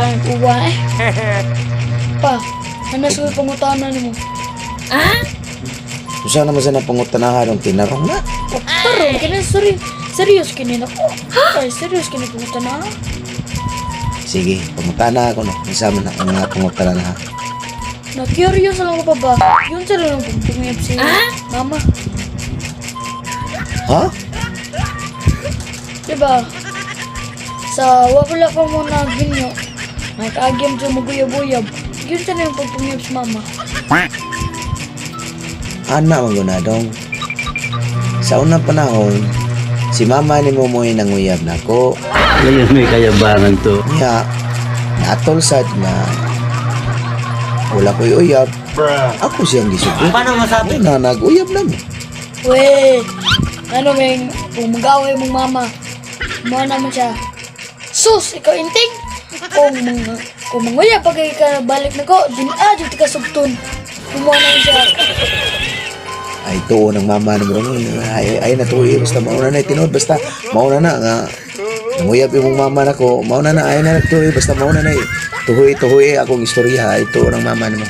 Parang uwa eh. Pa, ano sa pangutana nimo? Usa naman sa napangutanahan ang tinarong na. O, tarong, kini serious, serious kini nako. Ay, serious kini pangutana. Sige, pangutana ako no. Unsa man ang nga pangutana na ha? Na curious lang ko pa ba? Yun sa lang pagpungayab si mama. Ha? Diba? Sa wala pa mo na ginyo, nakaagim sa maguyab-uyab. Yun sa lang pagpungayab si mama. Ana man guna dong. Sa unang panahon, si mama ni mo mo'y nanguyab nako. Ngayon may kayabangan to. Niya, naatol sad nga wala ko'y uyab. Ako siyang gisugot. Paano masabi? Na nag-uyab nami. Weh, ano meng, kung mag-away mong mama, kumuha naman siya. Sus, ikaw inting! Kung manguya pag ka balik na ko, din ah, dito ka subtun. Kumuha naman siya. Ay tuo ng mama ni mo ay ay natuoy, basta mauna na tinuod, basta mauna na nga nanguyab imong mama nako, mauna na, ay na tuoy, basta mauna na, tuhoy tuhoy akong istorya, ay tuo ng mama nimo.